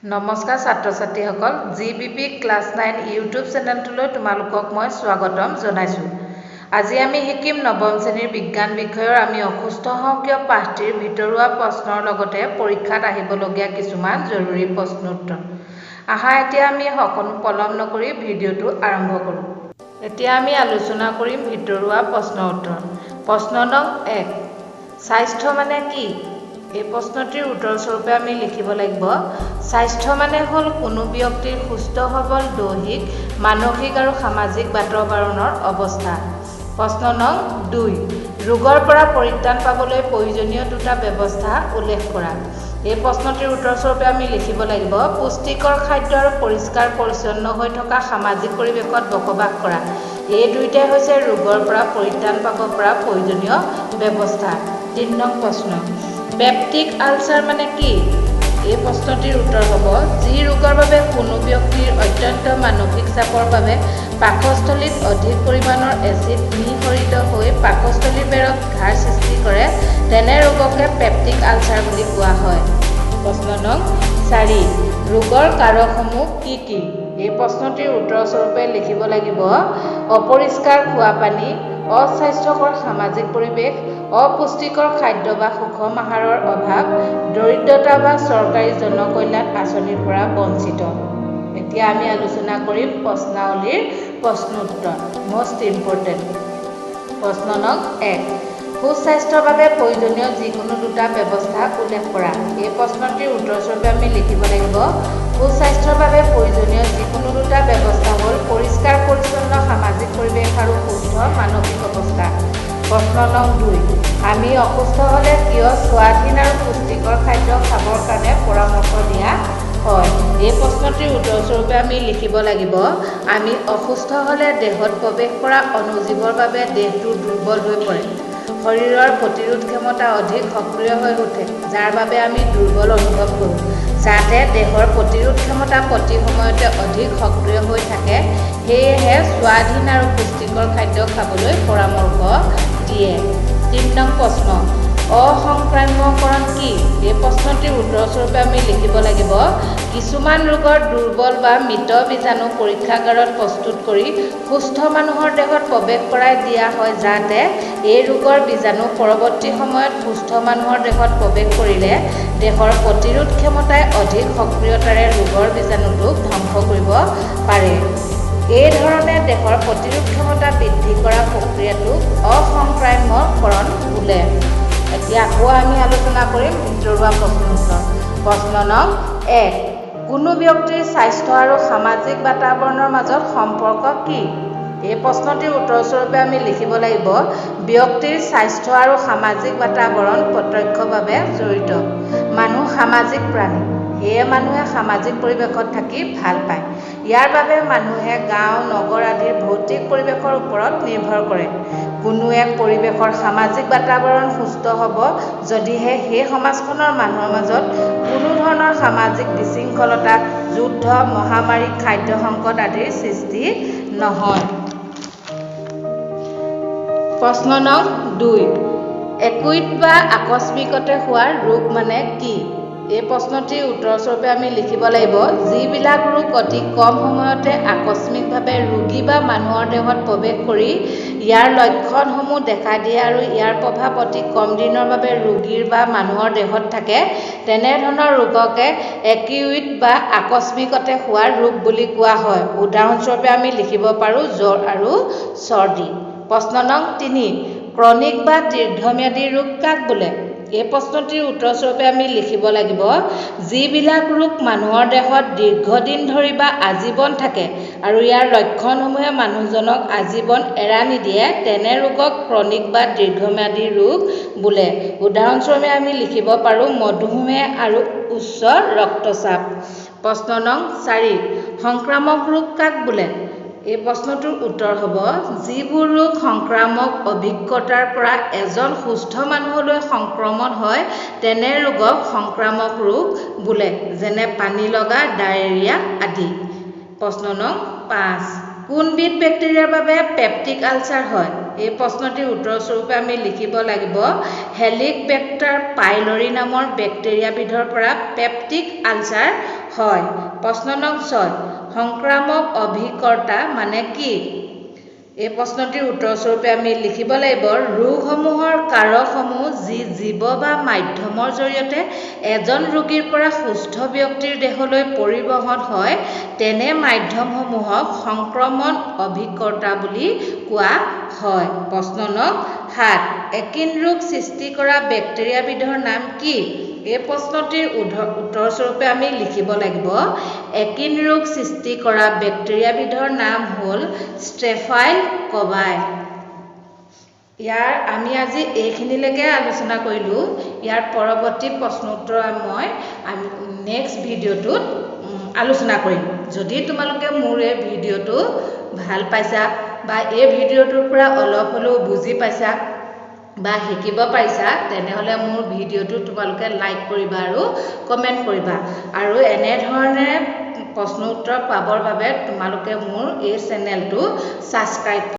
নমস্কাৰ ছাত্ৰ ছাত্ৰীসকল, G B P class 9 YouTube চেনেলটোলৈ তোমালোকক মই স্বাগতম জনাইছোঁ। আজি আমি শিকিম নৱম শ্ৰেণীৰ বিজ্ঞান বিষয়ৰ "আমি অসুস্থ হওঁ কিয়" পাঠটিৰ ভিতৰুৱা প্ৰশ্নৰ লগতে পৰীক্ষাত আহিবলগীয়া কিছুমান জৰুৰী প্ৰশ্নোত্তৰ। আহা, এতিয়া আমি অকণো পলম নকৰি ভিডিঅ'টো আৰম্ভ কৰোঁ। এতিয়া আমি আলোচনা কৰিম ভিতৰুৱা প্ৰশ্ন উত্তৰ। প্ৰশ্ন নং 1, স্বাস্থ্য মানে কি? এই প্ৰশ্নটিৰ উত্তৰস্বৰূপে আমি লিখিব লাগিব, স্বাস্থ্য মানে হ'ল কোনো ব্যক্তিৰ সুস্থ সবল দৈহিক, মানসিক আৰু সামাজিক বাতাবৰণৰ অৱস্থা। প্ৰশ্ন নং 2, ৰোগৰ পৰা পৰিত্ৰাণ পাবলৈ প্ৰয়োজনীয় দুটা ব্যৱস্থা উল্লেখ কৰা। এই প্ৰশ্নটিৰ উত্তৰস্বৰূপে আমি লিখিব লাগিব, পুষ্টিকৰ খাদ্য আৰু পৰিষ্কাৰ পৰিচ্ছন্ন হৈ থকা সামাজিক পৰিৱেশত বসবাস কৰা, এই দুয়োটাই হৈছে ৰোগৰ পৰা পৰিত্ৰাণ পাব পৰা প্ৰয়োজনীয় ব্যৱস্থা। 3 নং প্ৰশ্ন, পেপটিক আলচাৰ মানে কি? এই প্ৰশ্নটিৰ উত্তৰ হ'ব, যি ৰোগৰ বাবে কোনো ব্যক্তিৰ অত্যন্ত মানসিক চাপৰ বাবে পাকস্থলীত অধিক পৰিমাণৰ এচিড নিঃসৰিত হৈ পাকস্থলীৰ বেৰত ঘাঁৰ সৃষ্টি কৰে, তেনে ৰোগকে পেপটিক আলচাৰ বুলি কোৱা হয়। প্ৰশ্ন নং 4, ৰোগৰ কাৰকসমূহ কি কি? এই প্ৰশ্নটিৰ উত্তৰস্বৰূপে লিখিব লাগিব, অপৰিষ্কাৰ খোৱাপানী, অস্বাস্থ্যকৰ সামাজিক পৰিৱেশ, অপুষ্টিকৰ খাদ্য বা সুষম আহাৰৰ অভাৱ, দৰিদ্ৰতা বা চৰকাৰী জনকল্যাণ আঁচনিৰ পৰা বঞ্চিত। এতিয়া আমি আলোচনা কৰিম প্ৰশ্নাৱলীৰ প্ৰশ্নোত্তৰ, মষ্ট ইম্পৰ্টেণ্ট। প্ৰশ্ন নং 1, সুস্বাস্থ্যৰ বাবে প্ৰয়োজনীয় যিকোনো দুটা ব্যৱস্থা উল্লেখ কৰা। এই প্ৰশ্নটিৰ উত্তৰস্বৰূপে আমি লিখিব লাগিব, সুস্বাস্থ্যৰ বাবে প্ৰয়োজনীয় যিকোনো দুটা ব্যৱস্থা হ'ল পৰিষ্কাৰ পৰিচ্ছন্ন সামাজিক পৰিৱেশ আৰু শুদ্ধ মানসিক অৱস্থা। প্ৰশ্ন নং 2, আমি অসুস্থ হ'লে কিয় স্বাদহীন আৰু পুষ্টিকৰ খাদ্য খাবৰ কাৰণে পৰামৰ্শ দিয়া হয়? এই প্ৰশ্নটিৰ উত্তৰস্বৰূপে আমি লিখিব লাগিব, আমি অসুস্থ হ'লে দেহত প্ৰৱেশ কৰা অণুজীৱৰ বাবে দেহটো দুৰ্বল হৈ পৰে। শৰীৰৰ প্ৰতিৰোধ ক্ষমতা অধিক সক্ৰিয় হৈ উঠে, যাৰ বাবে আমি দুৰ্বল অনুভৱ কৰোঁ। যাতে দেহৰ প্ৰতিৰোধ ক্ষমতা প্ৰতি সময়তে অধিক সক্ৰিয় হৈ থাকে, সেয়েহে স্বাদহীন আৰু পুষ্টিকৰ খাদ্য খাবলৈ পৰামৰ্শ দিয়ে। 3 নং প্ৰশ্ন, অসংক্ৰাম্যকৰণ কি? এই প্ৰশ্নটিৰ উত্তৰস্বৰূপে আমি লিখিব লাগিব, কিছুমান ৰোগৰ দুৰ্বল বা মৃত বীজাণু পৰীক্ষাগাৰত প্ৰস্তুত কৰি সুস্থ মানুহৰ দেহত প্ৰৱেশ কৰাই দিয়া হয়, যাতে এই ৰোগৰ বীজাণু পৰৱৰ্তী সময়ত সুস্থ মানুহৰ দেহত প্ৰৱেশ কৰিলে দেহৰ প্ৰতিৰোধ ক্ষমতাই অধিক সক্ৰিয়তাৰে ৰোগৰ বীজাণুটোক ধ্বংস কৰিব পাৰে। এই ধৰণে দেহৰ প্ৰতিৰোধ ক্ষমতা বৃদ্ধি কৰা প্ৰক্ৰিয়াটোক অসংক্ৰাম্যকৰণ বোলে। এতিয়া আকৌ আমি আলোচনা কৰিম ভিতৰুৱা প্ৰশ্ন উত্তৰ। প্ৰশ্ন নং 1, কোনো ব্যক্তিৰ স্বাস্থ্য আৰু সামাজিক বাতাবৰণৰ মাজত সম্পৰ্ক কি? এই প্ৰশ্নটিৰ উত্তৰস্বৰূপে আমি লিখিব লাগিব, ব্যক্তিৰ স্বাস্থ্য আৰু সামাজিক বাতাবৰণ প্ৰত্যক্ষভাৱে জড়িত। মানুহ সামাজিক প্ৰাণী, সেয়ে মানুহে সামাজিক পৰিৱেশত থাকি ভাল পায়। ইয়াৰ বাবে মানুহে গাঁও, নগৰ আদিৰ ভৌতিক পৰিৱেশৰ ওপৰত নিৰ্ভৰ কৰে। কোনো এক পৰিৱেশৰ সামাজিক বাতাবৰণ সুস্থ হ'ব, যদিহে সেই সমাজখনৰ মানুহৰ মাজত কোনো ধৰণৰ সামাজিক বিশৃংখলতা, যুদ্ধ, মহামাৰী, খাদ্য সংকট আদিৰ সৃষ্টি নহয়। প্ৰশ্ন নং 2, একুইট বা আকস্মিকতে হোৱা ৰোগ মানে কি? এই প্ৰশ্নটিৰ উত্তৰস্বৰূপে আমি লিখিব লাগিব, যিবিলাক ৰোগ অতি কম সময়তে আকস্মিকভাৱে ৰোগী বা মানুহৰ দেহত প্ৰৱেশ কৰি ইয়াৰ লক্ষণসমূহ দেখা দিয়ে আৰু ইয়াৰ প্ৰভাৱ অতি কম দিনৰ বাবে ৰোগীৰ বা মানুহৰ দেহত থাকে, তেনেধৰণৰ ৰোগকে একিউট বা আকস্মিকতে হোৱা ৰোগ বুলি কোৱা হয়। উদাহৰণস্বৰূপে আমি লিখিব পাৰোঁ জ্বৰ আৰু চৰ্দি। প্ৰশ্ন নং 3, ক্ৰনিক বা দীৰ্ঘম্যাদী ৰোগ কাক বোলে? এই প্ৰশ্নটিৰ উত্তৰস্বৰূপে আমি লিখিব লাগিব, যিবিলাক ৰোগ মানুহৰ দেহত দীৰ্ঘদিন ধৰি বা আজীৱন থাকে আৰু ইয়াৰ লক্ষণসমূহে মানুহজনক আজীৱন এৰা নিদিয়ে, তেনে ৰোগক ক্ৰনিক বা দীৰ্ঘম্যাদী ৰোগ বোলে। উদাহৰণস্বৰূপে আমি লিখিব পাৰোঁ মধুমেহ আৰু উচ্চ ৰক্তচাপ। প্ৰশ্ন নং 4, সংক্ৰামক ৰোগ কাক বোলে? এই প্ৰশ্নটোৰ উত্তৰ হ'ব, যিবোৰ ৰোগ সংক্ৰামক অভিজ্ঞতাৰ পৰা এজন সুস্থ মানুহলৈ সংক্ৰমণ হয়, তেনে ৰোগক সংক্ৰামক ৰোগ বোলে, যেনে পানী লগা, ডায়েৰিয়া আদি। প্ৰশ্ন নং 5, কোনবিধ বেক্টেৰিয়াৰ বাবে পেপটিক আলচাৰ হয়? এই প্ৰশ্নটিৰ উত্তৰস্বৰূপে আমি লিখিব লাগিব, হেলিকবেক্টাৰ পাইলৰি নামৰ বেক্টেৰিয়াবিধৰ পৰা পেপটিক আলচাৰ হয়। প্ৰশ্ন নং 6, সংক্ৰামক অভিকৰ্তা মানে কি? এই প্ৰশ্নটিৰ উত্তৰস্বৰূপে আমি লিখিব লাগিব, ৰোগসমূহৰ কাৰকসমূহ যি জীৱ বা মাধ্যমৰ জৰিয়তে এজন ৰোগীৰ পৰা সুস্থ ব্যক্তিৰ দেহলৈ পৰিবহণ হয়, তেনে মাধ্যমসমূহক সংক্ৰমণ অভিকৰ্তা বুলি কোৱা হয়। প্ৰশ্ন নং 7, একিন ৰোগ সৃষ্টি কৰা বেক্টেৰিয়াবিধৰ নাম কি? এই প্ৰশ্নটিৰ উত্তৰস্বৰূপে আমি লিখিব লাগিব, একিন ৰোগ সৃষ্টি কৰা বেক্টেৰিয়াবিধৰ নাম হ'ল ষ্টেফাইলকবাই। ইয়াৰ আমি আজি এইখিনিলৈকে আলোচনা কৰিলোঁ। ইয়াৰ পৰৱৰ্তী প্ৰশ্ন উত্তৰ মই নেক্সট ভিডিঅ'টোত আলোচনা কৰিম। যদি তোমালোকে মোৰ এই ভিডিঅ'টো ভাল পাইছা বা এই ভিডিঅ'টোৰ পৰা অলপ হ'লেও বুজি পাইছা বা শিকিব পাৰিছা, তেনেহ'লে মোৰ ভিডিঅ'টো তোমালোকে লাইক কৰিবা আৰু কমেণ্ট কৰিবা, আৰু এনেধৰণে প্ৰশ্ন উত্তৰ পাবৰ বাবে তোমালোকে মোৰ এই চেনেলটো ছাবস্ক্ৰাইব